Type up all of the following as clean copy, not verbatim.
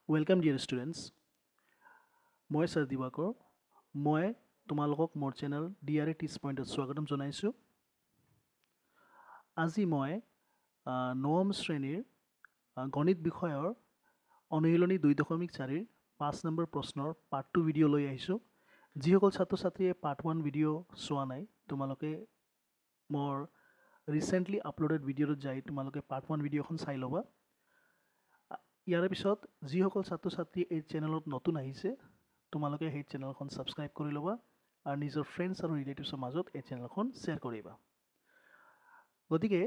Welcome dear students, মই sir দিবাকৰ। মই তোমালোকক মোৰ চেনেল ডি আৰ এ টিচ পইণ্টত স্বাগতম জনাইছোঁ। আজি মই নৱম শ্ৰেণীৰ গণিত বিষয়ৰ অনুশীলনী 2.4ৰ 5 নম্বৰ প্ৰশ্নৰ পাৰ্ট 2 ভিডিঅ' লৈ আহিছোঁ। যিসকল ছাত্ৰ ছাত্ৰীয়ে পাৰ্ট 1 ভিডিঅ' চোৱা নাই, তোমালোকে মোৰ ৰিচেণ্টলি আপলোডেড ভিডিঅ'টোত যাই তোমালোকে পাৰ্ট 1 ভিডিঅ'খন চাই ল'বা। ইয়াৰ পিছত যিসকল ছাত্ৰ ছাত্ৰী এই চেনেলত নতুন আহিছে, তোমালোকে সেই চেনেলখন ছাবস্ক্ৰাইব কৰি ল'বা আৰু নিজৰ ফ্ৰেণ্ডছ আৰু ৰিলেটিভছৰ মাজত এই চেনেলখন শ্বেয়াৰ কৰিবা। গতিকে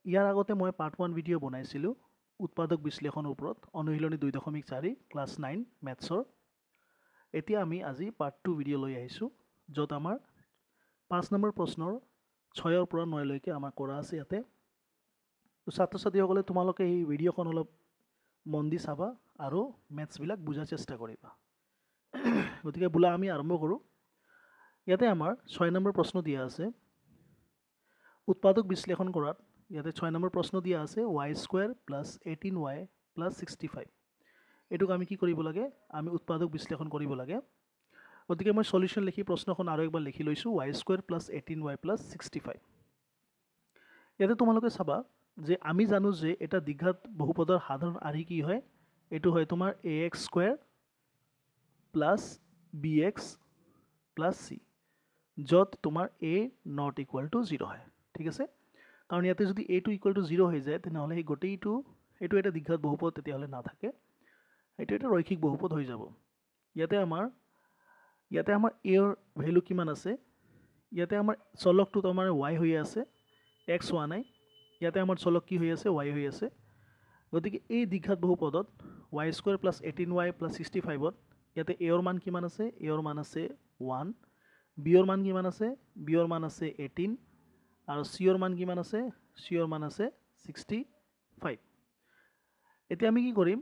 ইয়াৰ আগতে মই পাৰ্ট 1 ভিডিঅ' বনাইছিলোঁ উৎপাদক বিশ্লেষণৰ ওপৰত, অনুশীলনী 2.4 ক্লাছ 9 মেথছৰ। এতিয়া আমি আজি পাৰ্ট 2 ভিডিঅ' লৈ আহিছোঁ, য'ত আমাৰ 5 নম্বৰ প্ৰশ্নৰ 6ৰ পৰা 9লৈকে আমাৰ কৰা আছে ইয়াতে। ছাত্ৰ ছাত্ৰীসকলে তোমালোকে এই ভিডিঅ'খন অলপ মন দি চাবা আৰু মেথছবিলাক বুজাৰ চেষ্টা কৰিবা। গতিকে বোলা আমি আৰম্ভ কৰোঁ। ইয়াতে আমাৰ 6 নম্বৰ প্ৰশ্ন দিয়া আছে উৎপাদক বিশ্লেষণ কৰাত। ইয়াতে 6 নম্বৰ প্ৰশ্ন দিয়া আছে y square plus 18 y plus 65। এইটোক আমি কি কৰিব লাগে? আমি উৎপাদক বিশ্লেষণ কৰিব লাগে। গতিকে মই চলিউশ্যন লিখি প্ৰশ্নখন আৰু একবাৰ লিখি লৈছোঁ, y square plus 18 y plus 65। ইয়াতে তোমালোকে চাবা যে আমি জানো যে এটা দ্বিঘাত বহুপদৰ সাধাৰণ আৰ্হি কি হয়। এইটো হয় তোমাৰ a x square plus b x plus c, য'ত তোমাৰ a not equal to zero হয়। ঠিক আছে, কাৰণ ইয়াতে যদি এইটো ইকুৱেল টু জিৰ' হৈ যায়, তেনেহ'লে সেই গোটেইটো এইটো এটা দ্বিঘাত বহুপদ তেতিয়াহ'লে নাথাকে, সেইটো এটা ৰৈখিক বহুপদ হৈ যাব। ইয়াতে আমাৰ এৰ ভেলু কিমান আছে? ইয়াতে আমাৰ চলকটোত আমাৰ ৱাই হৈ আছে, এক্স হোৱা নাই। ইয়াতে আমাৰ চলক কি হৈ আছে? ৱাই হৈ আছে। গতিকে এই দ্বিঘাত বহুপদত y square plus 18 y plus 65ত ইয়াতে এৰ মান কিমান আছে? এৰ মান আছে 1। বিৰ মান কিমান আছে? বিৰ মান আছে 18। আৰু চিৰ মান কিমান আছে? চিৰ মান আছে 65। এতিয়া আমি কি কৰিম?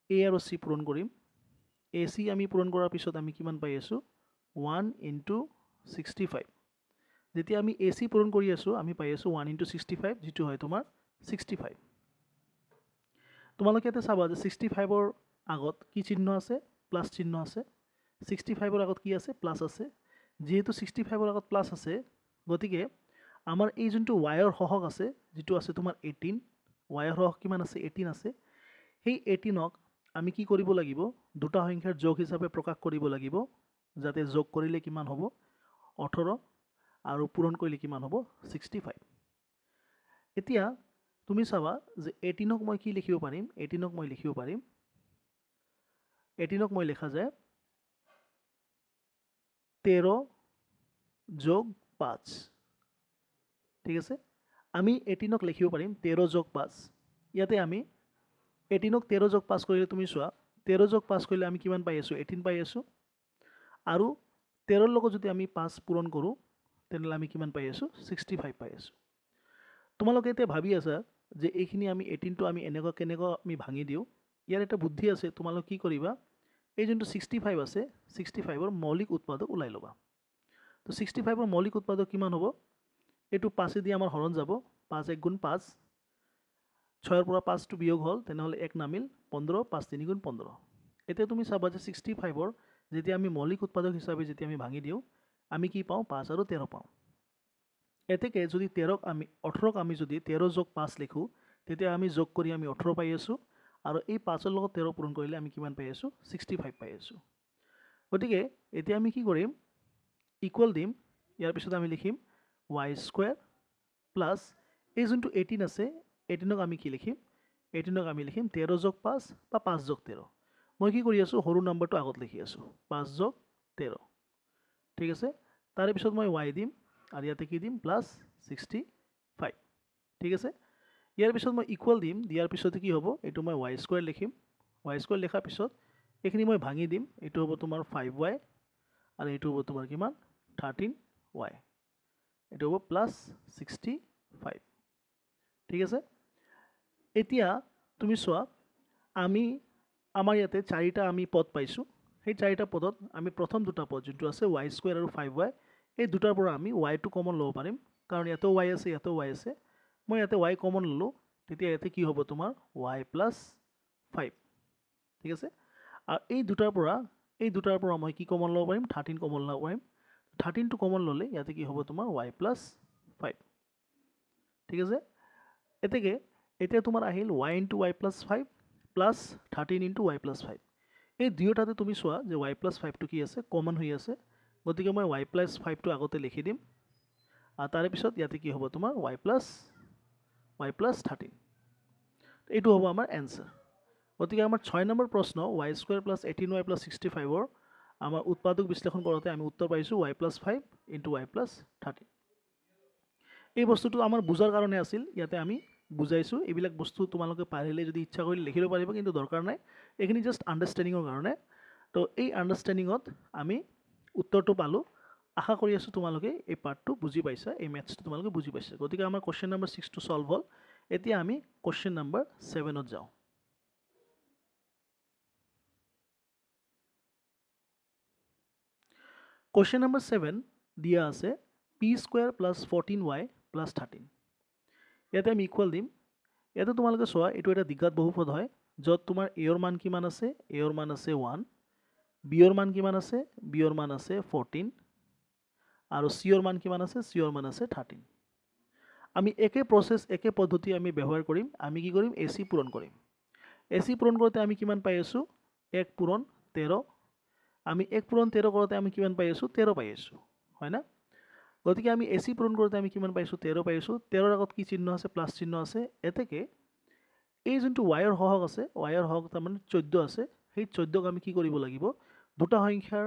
এ আৰু চি পূৰণ কৰিম। এ চি আমি পূৰণ কৰাৰ পিছত আমি কিমান পাই আছোঁ? 1 ইনটু 65। যেতিয়া আমি এ চি পূৰণ কৰি আছোঁ, আমি পাই আছোঁ 1 ইনটু 65, যিটো হয় তোমাৰ 65। তোমালোকে ইয়াতে চাবা যে 65ৰ আগত কি চিহ্ন আছে? প্লাছ চিহ্ন আছে। 65ৰ আগত কি আছে? প্লাছ আছে। যিহেতু 65ৰ আগত প্লাছ আছে, গতিকে আমাৰ এই যোনটো ৱাইৰ সহগ আছে, যিটো আছে তোমাৰ 18, ৱাইৰ সহগ কিমান আছে? 18 আছে। সেই 18ক আমি কি কৰিব লাগিব? দুটা সংখ্যাৰ যোগ হিচাপে প্ৰকাশ কৰিব লাগিব, যাতে যোগ কৰিলে কিমান হ'ব? 18, আৰু পূৰণ কৰিলে কিমান হ'ব? 65। এতিয়া তুমি চাবা যে 18ক মই কি লিখিব পাৰিম? 18ক মই লিখিব পাৰিম, 18ক মই লিখা যায় 13 যোগ 5। ঠিক আছে, আমি 18ক লিখিব পাৰিম 13 যোগ 5। ইয়াতে আমি 18ক 13 যোগ 5 কৰিলে, তুমি চোৱা, 13 যোগ 5 কৰিলে আমি কিমান পাই আছোঁ? 18 পাই আছোঁ। আৰু 13ৰ লগত যদি আমি 5 পূৰণ কৰোঁ, তেনেহ'লে আমি কিমান পাই আছোঁ? 65 পাই আছোঁ। তোমালোকে এতিয়া ভাবি আছা যে এইখিনি আমি 18টো আমি এনেকুৱা কেনেকুৱা আমি ভাঙি দিওঁ? ইয়াৰ এটা বুদ্ধি আছে। তোমালোক কি কৰিবা? এই যোনটো 65 আছে, 65ৰ মৌলিক উৎপাদক ওলাই ল'বা। তো 65ৰ মৌলিক উৎপাদক কিমান হ'ব? এইটো পাঁচেদি আমাৰ হৰণ যাব, 5 1 গুণ 5। 6ৰ পৰা 5টো বিয়োগ হ'ল, তেনেহ'লে 1 নামিল, 15, 5 3 গুণ 15। এতিয়া তুমি চাবা যে 65ৰ যেতিয়া আমি মৌলিক উৎপাদক হিচাপে যেতিয়া আমি ভাঙি দিওঁ, আমি কি পাওঁ? 5 আৰু 13 পাওঁ। এতেকে যদি 13ক আমি, 18ক আমি যদি 13 যোগ 5 লিখোঁ, তেতিয়া আমি যোগ কৰি আমি 18 পাই আছোঁ। আৰু এই 5ৰ লগত 13 পূৰণ কৰিলে আমি কিমান পাই আছোঁ? 65 পাই আছোঁ। গতিকে এতিয়া আমি কি কৰিম? ইকুৱেল দিম। ইয়াৰ পিছত আমি লিখিম ৱাই স্কুৱেৰ প্লাছ এই যোনটো 18 আছে, 18ক আমি কি লিখিম? 18ক আমি লিখিম 13 যোগ 5 বা 5 যোগ 13। মই কি কৰি আছোঁ? সৰু নম্বৰটো আগত লিখি আছোঁ, 5 যোগ 13। ঠিক আছে, তাৰে পিছত মই ৱাই দিম আৰু ইয়াতে কি দিম? প্লাছ 65। ঠিক আছে, ইয়াৰ পিছত মই ইকুৱেল দিম। দিয়াৰ পিছতে কি হ'ব? এইটো মই ৱাই স্কুৱেৰ লিখিম। ৱাই স্কুৱেৰ লিখাৰ পিছত এইখিনি মই ভাঙি দিম। এইটো হ'ব তোমাৰ 5 ৱাই আৰু এইটো হ'ব তোমাৰ কিমান? 13 ৱাই। এইটো হ'ব প্লাছ 65। ঠিক আছে, এতিয়া তুমি চোৱা, আমি আমাৰ ইয়াতে চাৰিটা আমি পদ পাইছোঁ। সেই চাৰিটা পদত আমি প্ৰথম দুটা পদ যোনটো আছে ৱাই স্কুৱেৰ আৰু 5 ৱাই, এই দুটাৰ পৰা আমি ৱাইটো কমন ল'ব পাৰিম, কাৰণ ইয়াতেও ৱাই আছে, ইয়াতেও ৱাই আছে। মই ইয়াতে ৱাই কমন ল'লোঁ। তেতিয়া ইয়াতে কি হ'ব তোমাৰ? Y plus 5। ঠিক আছে। আৰু এই দুটাৰ পৰা মই কি কমন ল'ব পাৰিম, 13 কমন ল'ব পাৰিম। 13টো কমন ল'লে ইয়াতে কি হ'ব তোমাৰ ৱাই প্লাছ 5, ঠিক আছে। এতেকে এতিয়া তোমাৰ আহিল y into y plus 5 plus 13 into y plus 5। এই দুয়োটাতে তুমি চোৱা যে ৱাই প্লাছ 5টো কি আছে, কমন হৈ আছে, গতিকে মই ৱাই প্লাছ 5টো আগতে লিখি দিম আৰু তাৰে পিছত ইয়াতে কি হ'ব তোমাৰ ৱাই প্লাছ 13। এইটো হ'ব আমাৰ এনচাৰ। গতিকে আমাৰ 6 নম্বৰ প্ৰশ্ন y square plus 18y plus 65ৰ আমাৰ উৎপাদক বিশ্লেষণ কৰোঁতে আমি উত্তৰ পাইছোঁ y plus 5 into y plus 13। এই বস্তুটো আমাৰ বুজাৰ কাৰণে আছিল, ইয়াতে আমি বুজাইছোঁ। এইবিলাক বস্তু তোমালোকে পাৰিলে যদি ইচ্ছা কৰিলে লিখিব পাৰিবা, কিন্তু দৰকাৰ নাই, এইখিনি জাষ্ট আণ্ডাৰষ্টেণ্ডিঙৰ কাৰণে। তো এই আণ্ডাৰষ্টেণ্ডিঙত আমি উত্তৰটো পালোঁ। আশা কৰি আছোঁ তোমালোকে এই পাৰ্টটো বুজি পাইছা, এই মেথছটো তোমালোকে বুজি পাইছা। গতিকে আমাৰ কুৱেশ্যন নম্বৰ 6টো ছল্ভ হ'ল। এতিয়া আমি কুৱেশ্যন নম্বৰ 7ত যাওঁ। কুৱেশ্যন নম্বৰ 7 দিয়া আছে p square plus 14y plus 13। ইয়াতে আমি ইকুৱেল দিম। ইয়াতে তোমালোকে চোৱা এইটো এটা দ্বিঘাত বহুপদ হয়, য'ত তোমাৰ এৰ মান কিমান আছে, এৰ মান আছে 1, বিৰ মান কিমান আছে, বিৰ মান আছে 14, আৰু চিৰ মান কিমান আছে, চিৰ মান আছে 13। আমি একে প্ৰচেছ, একে পদ্ধতি আমি ব্যৱহাৰ কৰিম। আমি কি কৰিম, এ চি পূৰণ কৰিম। এ চি পূৰণ কৰোঁতে আমি কিমান পাই আছোঁ, 1 পূৰণ 13। আমি 1 পূৰণ 13 কৰোঁতে আমি কিমান পাই আছোঁ, 13 পাই আছোঁ, হয় না? গতিকে আমি এ চি পূৰণ কৰোঁতে আমি কিমান পাইছোঁ, 13 পাইছোঁ। 13ৰ আগত কি চিহ্ন আছে, প্লাছ চিহ্ন আছে। এতেকে এই যোনটো ৱাইৰ সহগ আছে, ৱাইৰ সহগ তাৰমানে 14 আছে, সেই 14ক আমি কি কৰিব লাগিব, দুটা সংখ্যাৰ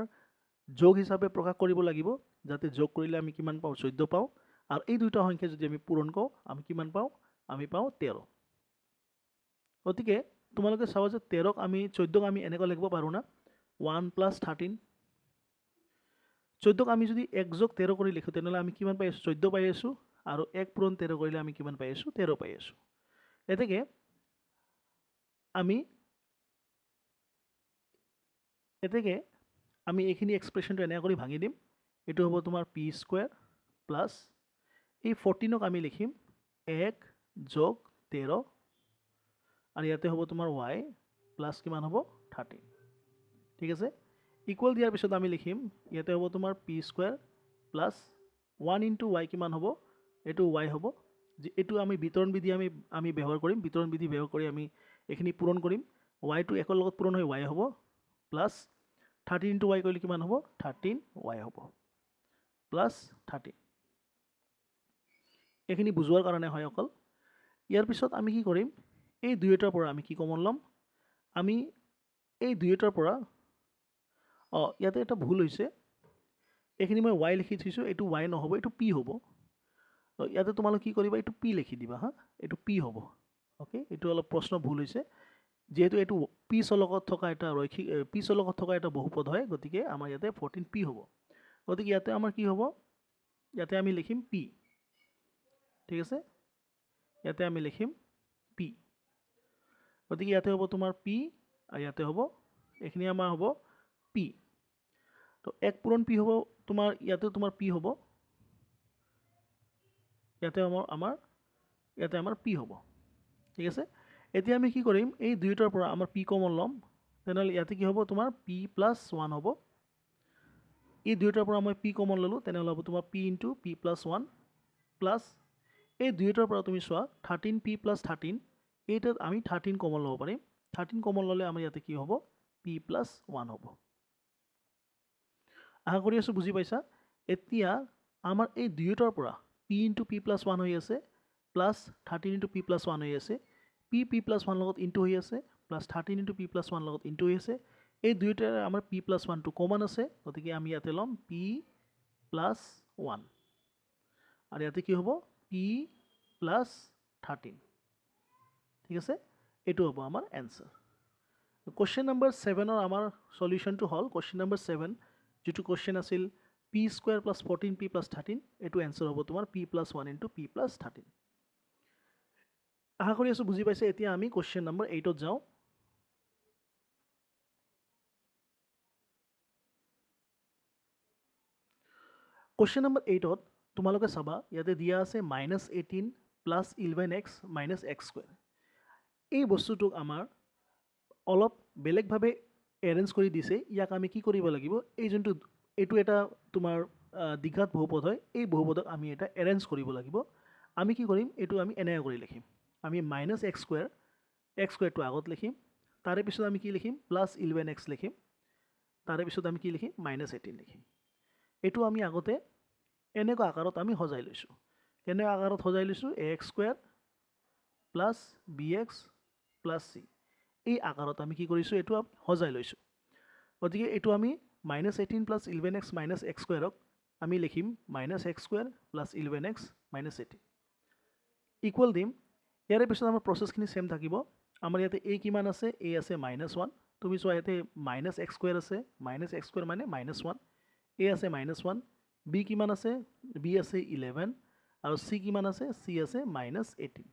যোগ হিচাপে প্ৰকাশ কৰিব লাগিব, যাতে যোগ কৰিলে আমি কিমান পাওঁ, 14 পাওঁ। আৰু এই দুটা সংখ্যা যদি আমি পূৰণ কৰোঁ আমি কিমান পাওঁ, আমি পাওঁ 13। গতিকে তোমালোকে চাবা যে 13ক আমি 14ক আমি এনেকৈ লিখিব পাৰোঁ না, 1 প্লাছ 13। 14ক আমি যদি 1 যোগ 13 কৰি লিখোঁ তেনেহ'লে আমি কিমান পাই আছোঁ, 14 পাই আছোঁ। আৰু 1 পূৰণ 13 কৰিলে আমি কিমান পাই আছোঁ, 13 পাই আছোঁ। এতেকে আমি এইখিনি এক্সপ্ৰেশ্যনটো এনেকৈ কৰি ভাঙি দিম। এইটো হ'ব তোমাৰ পি স্কুৱেৰ প্লাছ এই 14ক আমি লিখিম 1 যোগ 13, আৰু ইয়াতে হ'ব তোমাৰ ৱাই প্লাছ কিমান হ'ব, 13, ঠিক আছে। ইকুৱেল দিয়াৰ পিছত আমি লিখিম ইয়াতে হ'ব তোমাৰ p square plus 1 into y কিমান হ'ব, এইটো ৱাই হ'ব। এইটো আমি বিতৰণ বিধি আমি ব্যৱহাৰ কৰিম। বিতৰণ বিধি ব্যৱহাৰ কৰি আমি এইখিনি পূৰণ কৰিম। ৱাইটো একৰ লগত পূৰণ হৈ ৱাই হ'ব, প্লাছ 13 ইনটু ৱাই কৰিলে কিমান হ'ব, 13 ৱাই হ'ব, প্লাছ 13। এইখিনি বুজোৱাৰ কাৰণে হয় অকল। ইয়াৰ পিছত আমি কি কৰিম, এই দুয়োটাৰ পৰা আমি কি কমন ল'ম, আমি এই দুয়োটাৰ পৰা ইয়াতে এটা ভুল হৈছে, এইখিনি মই ৱাই লিখি থৈছোঁ, এইটো ৱাই নহ'ব, এইটো পি হ'ব। ইয়াতে তোমালোক কি কৰিবা, এইটো পি লিখি দিবা, হা, এইটো পি হ'ব। অ'কে, এইটো অলপ প্ৰশ্ন ভুল হৈছে, যিহেতু এইটো পি চলকত থকা এটা ৰৈখিক, পি চলকত থকা এটা বহুপদ হয়, গতিকে আমাৰ ইয়াতে 14 পি হ'ব। গতিকে ইয়াতে আমাৰ কি হ'ব, ইয়াতে আমি লিখিম পি, ঠিক আছে। ইয়াতে আমি লিখিম পি, গতিকে ইয়াতে হ'ব তোমাৰ পি আৰু ইয়াতে হ'ব এইখিনি আমাৰ হ'ব পি। তো 1 পূৰণ পি হ'ব তোমাৰ, ইয়াতে তোমাৰ পি হ'ব, ইয়াতে আমাৰ ইয়াতে আমাৰ পি হ'ব, ঠিক আছে। এতিয়া আমি কি কৰিম, এই দুয়োটাৰ পৰা আমাৰ পি কমন ল'ম, তেনেহ'লে ইয়াতে কি হ'ব তোমাৰ পি প্লাছ 1 হ'ব। এই দুয়োটাৰ পৰা মই পি কমন ল'লোঁ, তেনেহ'লে হ'ব তোমাৰ p into p plus 1 plus এই দুয়োটাৰ পৰা তুমি চোৱা 13 পি প্লাছ 13, এইটাত আমি 13 কমন ল'ব পাৰিম। 13 কমন ল'লে আমাৰ ইয়াতে কি হ'ব, পি প্লাছ 1 হ'ব। আশা কৰি আছোঁ বুজি পাইছা। এতিয়া আমাৰ এই দুয়োটাৰ পৰা p into p plus 1 হৈ আছে, প্লাছ 13 ইনটু পি প্লাছ 1 হৈ আছে, পি পি প্লাছ 1 লগত ইনটু হৈ আছে, প্লাছ 13 ইনটু পি প্লাছ 1 লগত ইনটু হৈ আছে। এই দুয়োটাৰে আমাৰ পি প্লাছ 1টো কমন আছে, গতিকে আমি ইয়াতে ল'ম পি প্লাছ 1 আৰু ইয়াতে কি হ'ব, পি প্লাছ 13, ঠিক আছে। এইটো হ'ব আমাৰ এনচাৰ। কুৱেশ্যন নম্বৰ 7ৰ আমাৰ চলিউশ্যনটো হ'ল, কুৱেশ্যন নম্বৰ 7 যিটো কুৱেশ্যন আছিল p square plus 14 p plus 13, এইটো এনচাৰ হ'ব তোমাৰ p plus 1 into p plus 13। আশা কৰি আছোঁ বুজি পাইছে। এতিয়া আমি কুৱেশ্যন নম্বৰ 8ত যাওঁ। কুৱেশ্যন নম্বৰ 8ত তোমালোকে চাবা ইয়াতে দিয়া আছে -18 plus 11x minus x square. এই বস্তুটোক আমাৰ অলপ বেলেগভাৱে এৰেঞ্জ কৰি দিছে। ইয়াক আমি কি কৰিব লাগিব, এই যোনটো এইটো এটা তোমাৰ দ্বিঘাত বহুপদ হয়, এই বহুপদক আমি এটা এৰেঞ্জ কৰিব লাগিব। আমি কি কৰিম, এইটো আমি এনেকৈ কৰি লিখিম। আমি মাইনাছ এক্স স্কুৱেৰ, এক্স স্কুৱেৰটো আগত লিখিম, তাৰে পিছত আমি কি লিখিম, প্লাছ ইলেভেন এক্স লিখিম, তাৰে পিছত আমি কি লিখিম, মাইনাছ এইটিন লিখিম। এইটো আমি আগতে এনেকুৱা আকাৰত আমি সজাই লৈছোঁ। কেনেকুৱা আকাৰত সজাই লৈছোঁ, A X square plus B X plus C, এই আকাৰত আমি কি কৰিছোঁ, এইটো আমি সজাই লৈছোঁ। গতিকে এইটো আমি minus 18 plus 11 X minus X স্কুৱেৰক আমি লিখিম minus X square plus 11 X minus 18, equal দিম। ইয়াৰে পিছত আমাৰ প্ৰচেছখিনি ছেম থাকিব। আমাৰ ইয়াতে এ কিমান আছে, এ আছে মাইনাছ ওৱান। তুমি চোৱা ইয়াতে মাইনাছ এক্স স্কুৱেৰ আছে, মাইনাছ এক্স স্কুৱেৰ মানে মাইনাছ ওৱান, এ আছে মাইনাছ ওৱান, বি কিমান আছে, বি আছে 11, আৰু চি কিমান আছে, চি আছে মাইনাছ 18।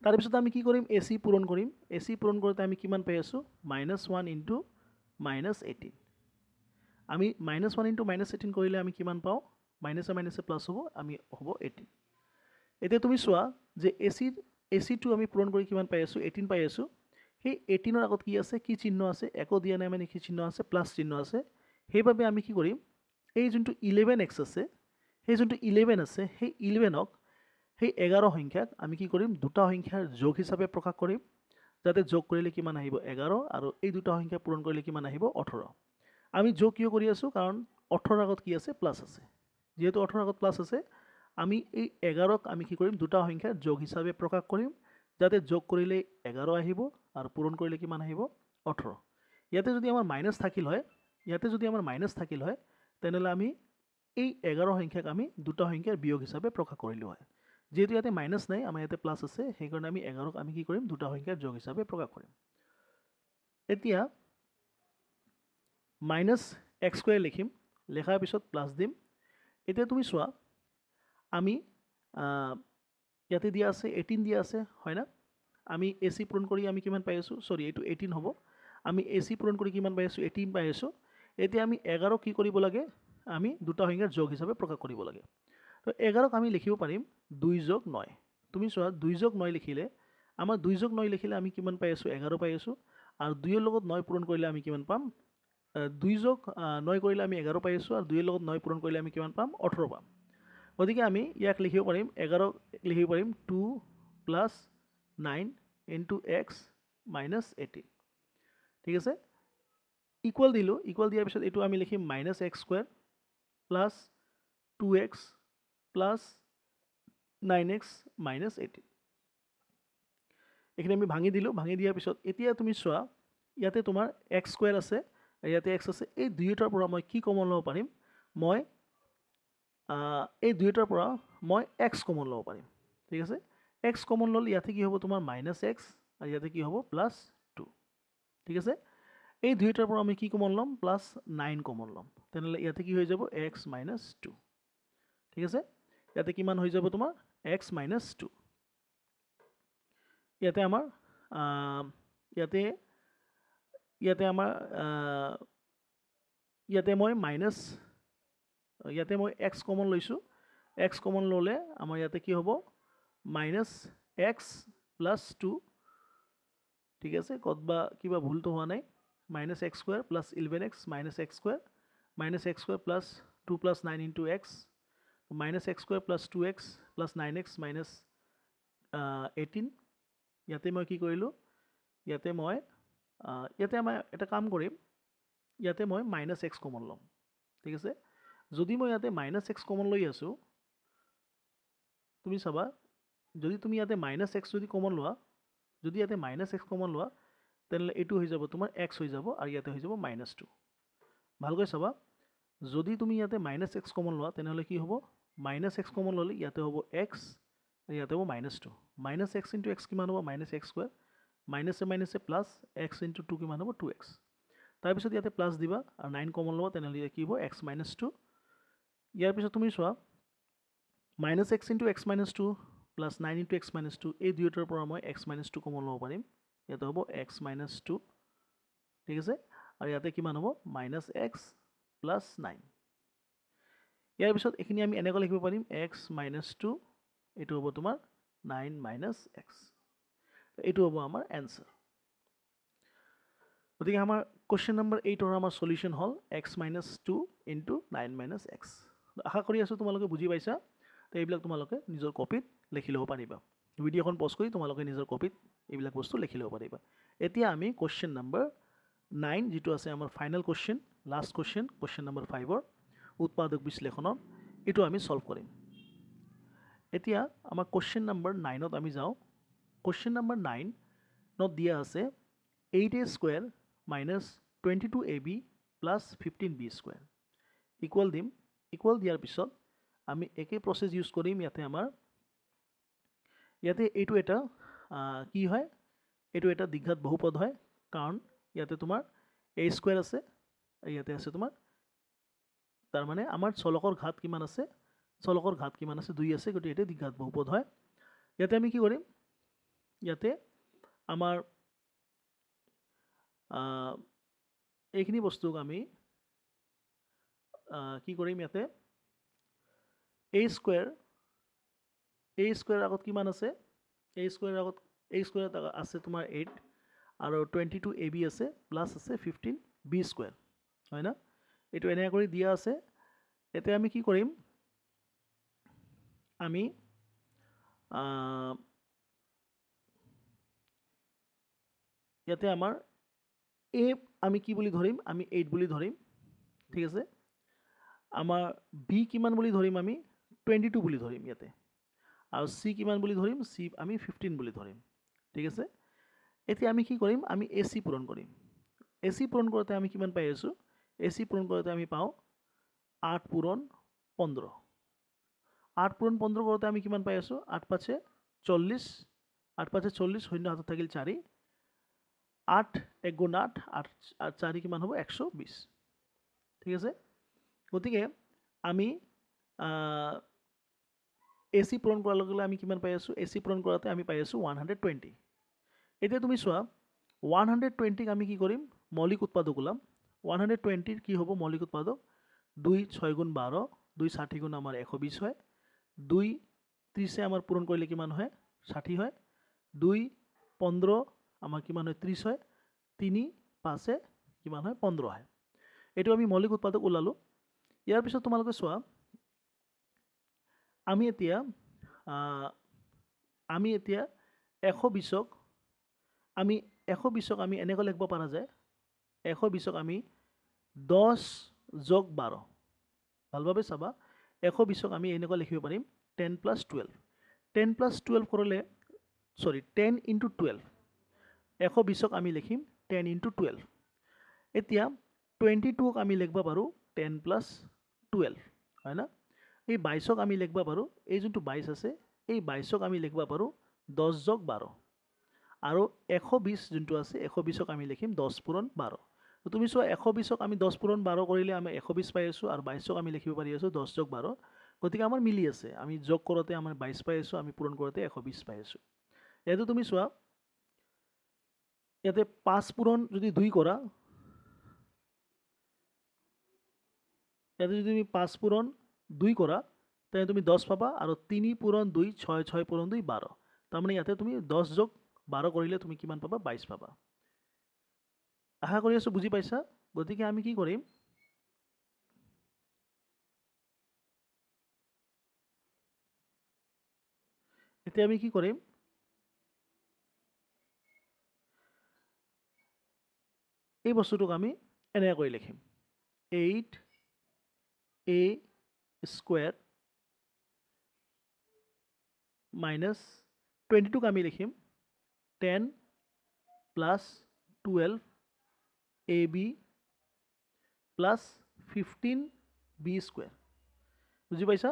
তাৰপিছত আমি কি কৰিম, এ চি পূৰণ কৰিম। এ চি পূৰণ কৰোঁতে আমি কিমান পাই আছোঁ, মাইনাছ ওৱান ইনটু মাইনাছ 18। আমি মাইনাছ ওৱান ইনটু মাইনাছ 18 কৰিলে আমি কিমান পাওঁ, মাইনাছে মাইনাছে প্লাছ হ'ব, আমি হ'ব 18। এতিয়া তুমি চোৱা যে এ চিটো আমি পূৰণ কৰি কিমান পাই আছোঁ, 18 পাই আছোঁ। সেই 18ৰ আগত কি আছে, কি চিহ্ন আছে, একো দিয়া নাই, মানে কি চিহ্ন আছে, প্লাছ চিহ্ন আছে। সেইবাবে আমি কি কৰিম, এই যোনটো 11 এক্স আছে, সেই যোনটো 11 আছে, সেই 11ক, সেই 11 সংখ্যাক আমি কি কৰিম, দুটা সংখ্যাৰ যোগ হিচাপে প্ৰকাশ কৰিম, যাতে যোগ কৰিলে কিমান আহিব 11, আৰু এই দুটা সংখ্যা পূৰণ কৰিলে কিমান আহিব 18। আমি যোগ কিয় কৰি আছোঁ, কাৰণ 18 আগত কি আছে, প্লাছ আছে। যিহেতু 18 আগত প্লাছ আছে, আমি এই 11ক আমি কি কৰিম, দুটা সংখ্যাৰ যোগ হিচাপে প্ৰকাশ কৰিম, যাতে যোগ কৰিলে 11 আহিব আৰু পূৰণ কৰিলে কিমান আহিব 18। ইয়াতে যদি আমাৰ মাইনাছ থাকিল হয়, ইয়াতে যদি আমাৰ মাইনাছ থাকিল হয়, তেনেহ'লে আমি এই 11 সংখ্যাক আমি দুটা সংখ্যাৰ বিয়োগ হিচাপে প্ৰকাশ কৰিলোঁ হয়। যিহেতু ইয়াতে মাইনাছ নাই, আমাৰ ইয়াতে প্লাছ আছে, সেইকাৰণে আমি 11ক আমি কি কৰিম, দুটা সংখ্যাৰ যোগ হিচাপে প্ৰকাশ কৰিম। এতিয়া মাইনাছ এক্স স্কুৱেৰ লিখিম, লিখাৰ পিছত প্লাছ দিম। এতিয়া তুমি চোৱা, আমি ইয়াতে দিয়া আছে 18 দিয়া আছে, হয় না? আমি এ চি পূৰণ কৰি আমি কিমান পাই আছোঁ, চৰি এইটো 18 হ'ব। আমি এ চি পূৰণ কৰি কিমান পাই আছোঁ, 18 পাই আছোঁ। এতিয়া আমি 11 কি কৰিব লাগে, আমি দুটা সংখ্যাৰ যোগ হিচাপে প্ৰকাশ কৰিব লাগে। তো 11ক আমি লিখিব পাৰিম 2 যোগ 9। তুমি চোৱা 2 যোগ 9 লিখিলে আমাৰ 2 যোগ 9 লিখিলে আমি কিমান পাই আছোঁ, 11 পাই আছোঁ। আৰু 2ৰ লগত 9 পূৰণ কৰিলে আমি কিমান পাম, 2 যোগ 9 কৰিলে আমি 11 পাই আছোঁ, আৰু 2ৰ লগত 9 পূৰণ কৰিলে আমি কিমান পাম, 18 পাম। গতিকে আমি ইয়াক লিখিব পাৰিম, 11 লিখিব পাৰিম 2 প্লাছ 9 ইনটু এক্স মাইনাছ 18, ঠিক আছে। ইকুৱেল দিলোঁ, ইকুৱেল দিয়াৰ পিছত এইটো আমি লিখিম minus X square plus 2 X plus 9 X minus 18। এইখিনি আমি ভাঙি দিলোঁ। ভাঙি দিয়াৰ পিছত এতিয়া তুমি চোৱা, ইয়াতে তোমাৰ এক্স স্কুৱেৰ আছে, ইয়াতে এক্স আছে। এই দুয়োটাৰ পৰা মই কি কমন ল'ব পাৰিম, মই এই দুয়োটাৰ পৰা মই এক্স কমন ল'ব পাৰিম, ঠিক আছে। এক্স কমন ল'লে ইয়াতে কি হ'ব তোমাৰ মাইনাছ এক্স, আৰু ইয়াতে কি হ'ব প্লাছ 2, ঠিক আছে। এই দুয়োটাৰ পৰা আমি কি কমন ল'ম, প্লাছ 9 কমন ল'ম। তেনেহ'লে ইয়াতে কি হৈ যাব, এক্স মাইনাছ 2, ঠিক আছে। ইয়াতে কিমান হৈ যাব তোমাৰ, এক্স মাইনাছ 2। ইয়াতে আমাৰ ইয়াতে ইয়াতে আমাৰ ইয়াতে মই মাইনাছ, ইয়াতে মই এক্স কমন লৈছোঁ। এক্স কমন ল'লে আমাৰ ইয়াতে কি হ'ব, মাইনাছ এক্স প্লাছ 2, ঠিক আছে। ক'ত বা কিবা ভুলটো হোৱা নাই। Minus X square plus 11 X minus X square minus X square plus 2 plus 9 into X minus X square plus 2 X plus 9 X minus 18। ইয়াতে মই কি কৰিলোঁ, ইয়াতে মই ইয়াতে আমাৰ এটা কাম কৰিম, ইয়াতে মই মাইনাছ এক্স কমন ল'ম, ঠিক আছে। যদি মই ইয়াতে মাইনাছ এক্স কমন লৈ আছোঁ, তুমি চাবা, যদি তুমি ইয়াতে মাইনাছ এক্স যদি কমন লোৱা, যদি ইয়াতে মাইনাছ এক্স কমন লোৱা, তেনেহ'লে এইটো হৈ যাব তোমাৰ এক্স হৈ যাব, আৰু ইয়াতে হৈ যাব মাইনাছ 2। ভালকৈ চাবা, যদি তুমি ইয়াতে মাইনাছ এক্স কমন লোৱা, তেনেহ'লে কি হ'ব, মাইনাছ এক্স কমন ল'লে ইয়াতে হ'ব এক্স, আৰু ইয়াতে হ'ব minus 2। Minus X into X কিমান হ'ব, মাইনাছ এক্স স্কুৱেৰ, মাইনাছে মাইনাছে প্লাছ এক্স ইনটু 2 কিমান হ'ব, 2 এক্স। তাৰপিছত ইয়াতে প্লাছ দিবা আৰু 9 কমন ল'বা, তেনেহ'লে কি হ'ব, এক্স মাইনাছ 2। ইয়াৰ পিছত তুমি চোৱা, minus X into X minus 2 plus 9 into X minus 2, এই দুয়োটাৰ পৰা মই এক্স মাইনাছ 2 কমন ল'ব পাৰিম। ইয়াতে হ'ব এক্স মাইনাছ 2, ঠিক আছে। আৰু ইয়াতে কিমান হ'ব, মাইনাছ এক্স প্লাছ 9। ইয়াৰ পিছত এইখিনি আমি এনেকৈ লিখিব পাৰিম, এক্স মাইনাছ 2, এইটো হ'ব তোমাৰ 9 মাইনাছ এক্স। এইটো হ'ব আমাৰ এনচাৰ। গতিকে আমাৰ কুৱেশ্যন নম্বৰ 8ৰ আমাৰ চলিউশ্যন হ'ল x minus 2 into 9 minus x. আশা কৰি আছোঁ তোমালোকে বুজি পাইছা। তো এইবিলাক তোমালোকে নিজৰ কপিত লিখি ল'ব পাৰিবা। ভিডিঅ'খন পজ কৰি তোমালোকে নিজৰ কপিত এইবিলাক বস্তু লিখি ল'ব পাৰিবা। এতিয়া আমি কুৱেশ্যন নম্বৰ 9 যিটো আছে আমাৰ final question, last question, question number 5ৰ উৎপাদক বিশ্লেষণৰ, এইটো আমি ছল্ভ কৰিম। এতিয়া আমাৰ কুৱেশ্যন নম্বৰ 9ত আমি যাওঁ। কুৱেশ্যন নম্বৰ 9ত দিয়া আছে 8a square minus 22ab plus 15b square. Equal দিম। ইকুৱেল দিয়াৰ পিছত আমি একে প্ৰচেছ ইউজ কৰিম। ইয়াতে আমাৰ ইয়াতে এইটো এটা কি হয়, এইটো এটা দ্বিঘাত বহুপদ হয়, কাৰণ ইয়াতে তোমাৰ এ স্কুৱেৰ আছে, ইয়াতে আছে তোমাৰ, তাৰমানে আমাৰ চলকৰ ঘাত কিমান আছে, চলকৰ ঘাত কিমান আছে, 2 আছে, গতিকে এইটো দ্বিঘাত বহুপদ হয়। ইয়াতে আমি কি কৰিম, ইয়াতে আমাৰ এইখিনি বস্তুক আমি কি কৰিম, ইয়াতে এ স্কুৱেৰ আগত কিমান আছে, এ স্কুৱেৰ আছে তোমাৰ 8 আৰু 22ab আছে প্লাছ আছে 15b square, হয় না? এইটো এনেকৈ কৰি দিয়া আছে। এতিয়া আমি কি কৰিম, আমি ইয়াতে আমাৰ এ আমি কি বুলি ধৰিম, আমি 8 বুলি ধৰিম, ঠিক আছে। আমাৰ বি কিমান বুলি ধৰিম, আমি 22 বুলি ধৰিম ইয়াতে, আৰু চি কিমান বুলি ধৰিম, চি আমি 15 বুলি ধৰিম, ঠিক আছে। এতিয়া আমি কি কৰিম, আমি এ চি পূৰণ কৰিম। এ চি পূৰণ কৰোঁতে আমি কিমান পাই আছোঁ, এ চি পূৰণ কৰোঁতে আমি পাওঁ 8 পূৰণ 15। 8 পূৰণ 15 কৰোঁতে আমি কিমান পাই আছোঁ, 8 পাঁচে 40, 8 পাঁচে 40, শূন্য হাতত থাকিল 4, 8 1 গুণ 8, 8 4 কিমান হ'ব, 120, ঠিক আছে। গতিকে আমি এ চি পূৰণ কৰাৰ লগে লগে আমি কিমান পাই আছোঁ, এ চি পূৰণ কৰোঁতে আমি পাই আছোঁ 120। এতিয়া তুমি চোৱা 120ক আমি কি কৰিম, মৌলিক উৎপাদক ওলাম। 120ৰ কি হ'ব মৌলিক উৎপাদক, 2 6 গুণ 12, 2 60 গুণ আমাৰ 120 হয়, 2 30 আমাৰ পূৰণ কৰিলে কিমান হয়, 60 হয়, 2 15 আমাৰ কিমান হয়, 30 হয়, 3 5 কিমান হয়, 15 হয়। এইটো আমি মৌলিক উৎপাদক ওলালোঁ। ইয়াৰ পিছত তোমালোকে চোৱা, আমি এতিয়া 120ক আমি 120ক আমি এনেকৈ লিখিব পৰা যায়, 120ক আমি 10 যোগ 12, ভালভাৱে চাবা, 120ক আমি এনেকৈ লিখিব পাৰিম 10 প্লাছ 12। 10 প্লাছ 12 কৰিলে, চৰি 10 ইনটু 12, 120ক আমি লিখিম 10 ইনটু 12। এতিয়া 22ক আমি লিখিব পাৰোঁ 10 প্লাছ 12, হয় না? এই 22ক আমি লিখিব পাৰোঁ, এই যোনটো 22 আছে এই 22ক আমি লিখিব পাৰোঁ 10 যোগ 12, আৰু 120 যোনটো আছে 120ক আমি লিখিম 10 পূৰণ 12। তুমি চোৱা 120ক আমি 10 পূৰণ 12 কৰিলে আমি 120 পাই আছোঁ, আৰু 22ক আমি লিখিব পাৰি আছোঁ 10 যোগ 12, গতিকে আমাৰ মিলি আছে। আমি যোগ কৰোঁতে আমাৰ 22 পাই আছোঁ, আমি পূৰণ কৰোঁতে 120 পাই আছোঁ। ইয়াতে তুমি চোৱা, ইয়াতে 5 পূৰণ যদি 2 কৰা, ইয়াতে যদি তুমি 5 পূৰণ 2 কৰা তেনে তুমি 10 পাবা, আৰু 3 পূৰণ 2 6, 6 পূৰণ 2 12, তাৰমানে ইয়াতে তুমি 10 যোগ 12 কৰিলে তুমি কিমান পাবা, 22 পাবা। আশা কৰি আছোঁ বুজি পাইছা। গতিকে আমি কি কৰিম, এতিয়া আমি কি কৰিম, এই বস্তুটোক আমি এনেকৈ কৰি লিখিম 8a square minus 22ক আমি লিখিম 10 plus 12ab plus 15b square. বুজি পাইছা?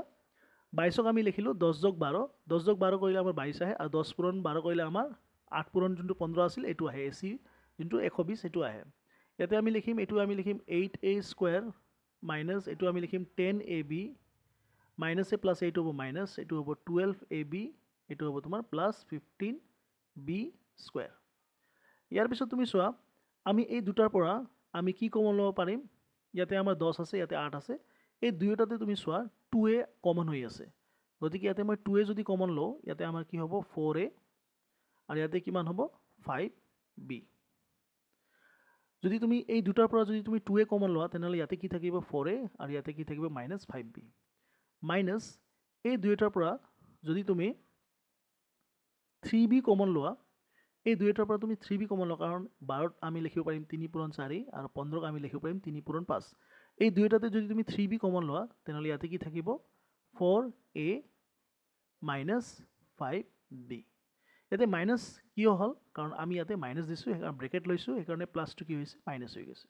22ক আমি লিখিলোঁ 10 যোগ 12, 10 যোগ 12 কৰিলে আমাৰ 22 আহে, আৰু 10 পূৰণ 12 কৰিলে আমাৰ 8 পূৰণ যোনটো 15 আছিল এইটো আহে, এ চি যোনটো 120 সেইটো আহে। ইয়াতে আমি লিখিম, এইটো আমি লিখিম 8a square minus এইটো আমি লিখিম 10ab minus A plus এইটো হ'ব মাইনাছ, এইটো হ'ব 12ab, এইটো হ'ব তোমাৰ প্লাছ 15b square. ইয়াৰ পিছত তুমি চোৱা, আমি এই দুটাৰ পৰা আমি কি কমন ল'ব পাৰিম, ইয়াতে আমাৰ 10 আছে, ইয়াতে 8 আছে, এই দুয়োটাতে তুমি চোৱা 2a common হৈ আছে, গতিকে ইয়াতে মই 2a যদি কমন লওঁ, ইয়াতে আমাৰ কি হ'ব 4a, আৰু ইয়াতে কিমান হ'ব 5b। যদি তুমি এই দুটাৰ পৰা যদি তুমি টু এ কমন লোৱা, তেনেহ'লে ইয়াতে কি থাকিব? ফ'ৰ এ। আৰু ইয়াতে কি থাকিব? Minus five B. মাইনাছ এই দুয়োটাৰ পৰা যদি তুমি থ্ৰী বি কমন লোৱা, এই দুয়োটাৰ পৰা তুমি থ্ৰী বি কমন লোৱা, কাৰণ 12ত আমি লিখিব পাৰিম 3 পূৰণ 4 আৰু 15ক আমি লিখিব পাৰিম 3 পূৰণ 5। এই দুয়োটাতে যদি তুমি থ্ৰী বি কমন লোৱা, তেনেহ'লে ইয়াতে কি থাকিব? 4a minus 5b। ইয়াতে মাইনাছ কিয় হ'ল? কাৰণ আমি ইয়াতে মাইনাছ দিছোঁ, সেইকাৰণে ব্ৰেকেট লৈছোঁ, সেইকাৰণে প্লাছটো কি হৈছে? মাইনাছ হৈ গৈছে।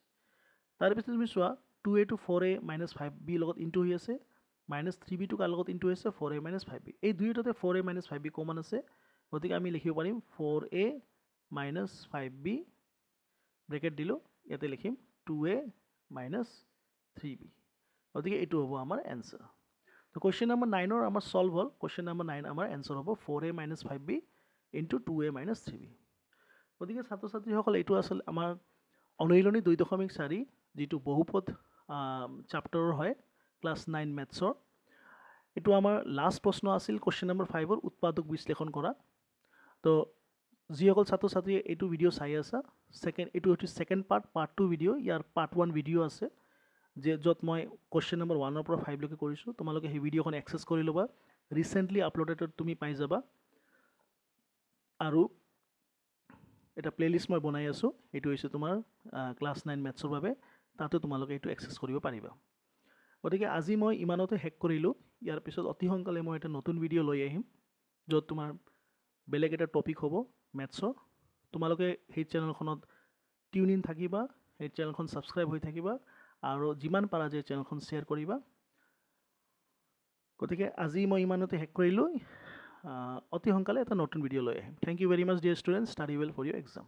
তাৰপিছত তুমি চোৱা, টু এ টো 4a minus 5 বিৰ লগত ইনটু হৈ আছে, মাইনাছ থ্ৰী বিটো কাৰ লগত ইনটু হৈছে? 4a minus 5b। এই দুয়োটাতে 4a minus 5b common আছে, গতিকে আমি লিখিব পাৰিম 4a minus 5b, bracket দিলোঁ, ইয়াতে লিখিম 2a minus 3b। গতিকে এইটো হ'ব আমাৰ এনচাৰ। তো কুৱেশ্যন নম্বৰ নাইনৰ আমাৰ ছল্ভ হ'ল। কুৱেশ্যন নম্বৰ নাইন আমাৰ এনচাৰ হ'ব 4a minus 5b into 2a minus 3b। গতিকে ছাত্ৰ ছাত্ৰীসকল, এইটো আছিল আমাৰ অনুশীলনী 2.4, যিটো বহুপদ চাপ্টাৰৰ হয়, ক্লাছ 9 মেথছৰ। এইটো আমাৰ লাষ্ট প্ৰশ্ন আছিল, কুৱেশ্যন নম্বৰ 5ৰ উৎপাদক বিশ্লেষণ কৰা। তো যিসকল ছাত্ৰ ছাত্ৰীয়ে এইটো ভিডিঅ' চাই আছা, ছেকেণ্ড এইটো হৈছে ছেকেণ্ড পাৰ্ট, পাৰ্ট 2 ভিডিঅ'। ইয়াৰ পাৰ্ট 1 ভিডিঅ' আছে যে য'ত মই কুৱেশ্যন নম্বৰ 1ৰ পৰা 5লৈকে কৰিছোঁ। তোমালোকে সেই ভিডিঅ'খন এক্সেছ কৰি ল'বা, ৰিচেণ্টলি আপলোডেডত তুমি পাই যাবা। আৰু এটা প্লে'লিষ্ট মই বনাই আছোঁ, এইটো হৈছে তোমাৰ ক্লাছ 9 মেথছৰ বাবে, তাতো তোমালোকে এইটো এক্সেছ কৰিব পাৰিবা। গতিকে আজি মই ইমানতে শেষ কৰিলোঁ। ইয়াৰ পিছত অতি সোনকালে মই এটা নতুন ভিডিঅ' লৈ আহিম, য'ত তোমাৰ বেলেগ এটা টপিক হ'ব মেথছৰ। তোমালোকে সেই চেনেলখনত টিউন ইন থাকিবা, সেই চেনেলখন ছাবস্ক্ৰাইব হৈ থাকিবা আৰু যিমান পাৰা যে চেনেলখন শ্বেয়াৰ কৰিবা। গতিকে আজি মই ইমানতে শেষ কৰিলোঁ। অতি সোনকালে এটা নতুন ভিডিঅ' লৈ আহিম। Thank you very much, dear student. Study well for your exam.